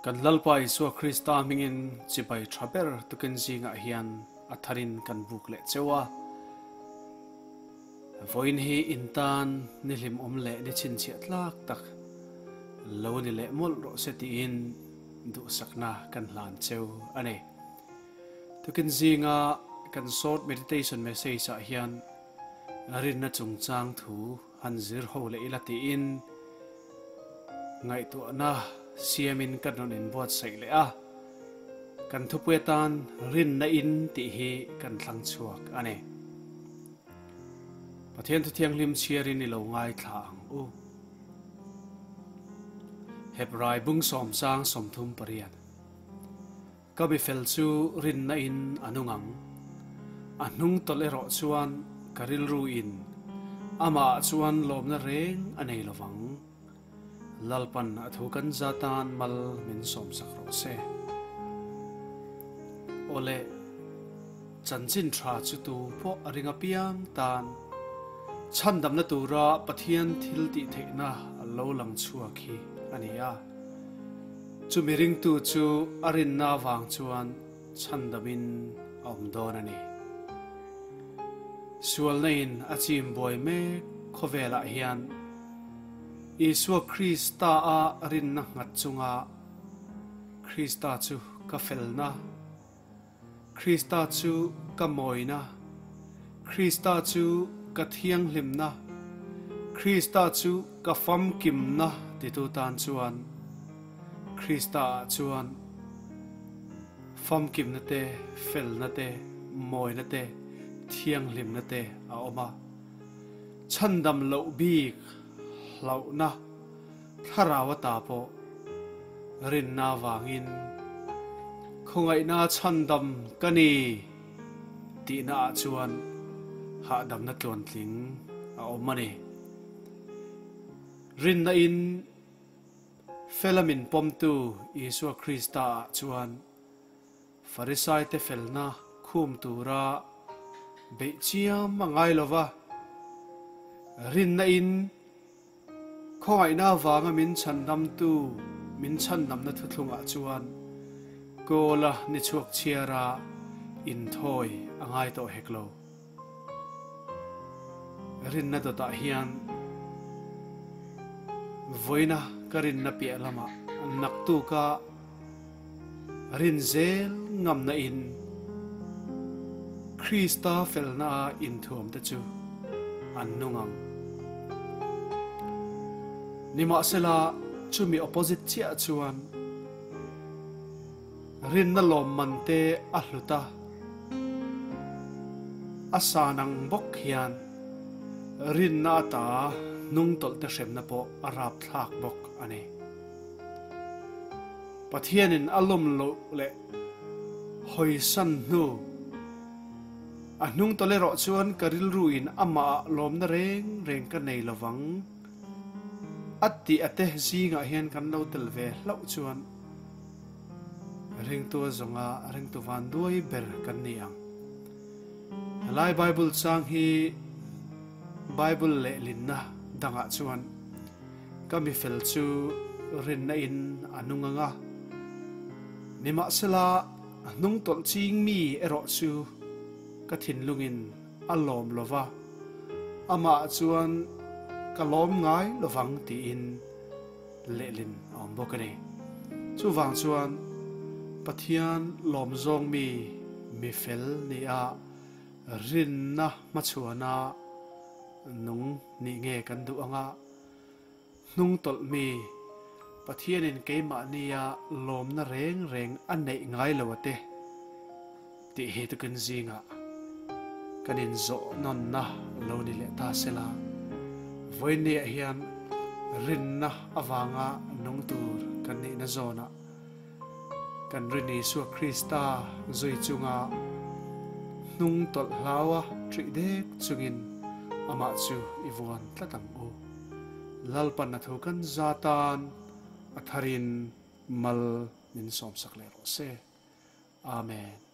Kan Lalpa Isua Krista hmingin chibai tha ber tukin zingah hian a tharin kan buk leh cheu a. Vawiin hi in tan ni hlimawm leh ni chhinchhiah tlak tak lo ni leh mawlh rawh se tiin duhsakna kan hlan cheu a ni. Tukin zinga kan short meditation message ah hian rinna chungchang thu han zir ho leh ila tiin ngaihtuahna siamin kan rawn inbuatsaih leh a, kan thupui atan rinna in tih hi kan thlang chhuak a ni. Pathian Thuthianghlim chhiarin i lo ngaithla ang u. Hebrai bung sawmsang 38. Ka mifel chu rinna in a nung ang. A hnung tawlh erawh chuan ka rilru in amah ah chuan lawmna reng a nei lovang. Lalpan a thu kan za tan mal min sawmsak rawh se. Awle, chanchin tha chu tu pawh a ring apiang tan chhandamna tura Pathian thil tih theihna a lo lang chhuak hi a ni a. Chumi ringtu chu a rinna avang chuan chhandamin a awm dawn a ni. Sualna in a chim buai mek khawvelah hian Isua Krista a rinna nghat chunga Krista chu ka felna, Krista chu ka mawina, Krista chu ka thianghlimna, Krista chu ka famkimna titu tan chuan Krista ah chuan famkimna te, felna te, mawina te, thianghlimna te a awm a. Chhandam loh bik hlauhna thlarau ata pawh rinna avangin khawngaihna chhandam ka ni tihna ah chuan hahdamna tluantling a awm a ni. Rinna in fela min pawmtu Isua Krista ah chuan Farisaite felna khum tura beih chiam a ngai lo va, rinna in khawngaihna avanga min chhandamtu min chhandamna thuthlungah chuan Kawla ni chhuak chhiara inthawi a ngai tawh hek lo. Rinna dawtah hian vawiina ka rinna piah lamah naktuka Rin zel ngamna in Krista felna a inthuam te chu an nung ang. Nimahsela chumi opposite chiah chuan rinna lawmman te a hlut a, a san ang bawk hian rinna ata hnungtawlh te hremna pawh a rapthlak bawk a ni. Pathianin a lawm loh leh hawisan hnu a hnung tawlh erawh chuan ka rilruin amah ah lawmna reng reng ka nei lovang a tih a te zingah hian kan lo tel ve hlauh chuan ringtu a zawnga ringtu van duai ber kan ni ang. Helai Bible chang hi Bible lehlinna dangah chuan Ka mifel chu rinna in a nung ang a, nimahsela a hnung tawlh ching mi erawh chu ka thinlungin a lawm lo va, amah chuan ka lawm ngai lovang tiin lehlin a awm bawk a ni. Chuvang chuan Pathian lawm zawng mi mifel nia rinna hmachhuana nung nih nge kan duh anga hnung tawlh mi Pathianin keimahnia lawmna reng reng a neih ngai lo a te tih hi tukin zingah kan inzawh nawnna lo ni leh ta sela. Vawinia hian rinna avanga nung tur kan nihna zawnah kan rin Isua Krista zui chunga hnung tawlh hlaua ṭih dek chungin amah chu i vuan tlat ang u. Lalpan a thu kan za tan a tharin mal min sawmsak leh rawh se. Amen.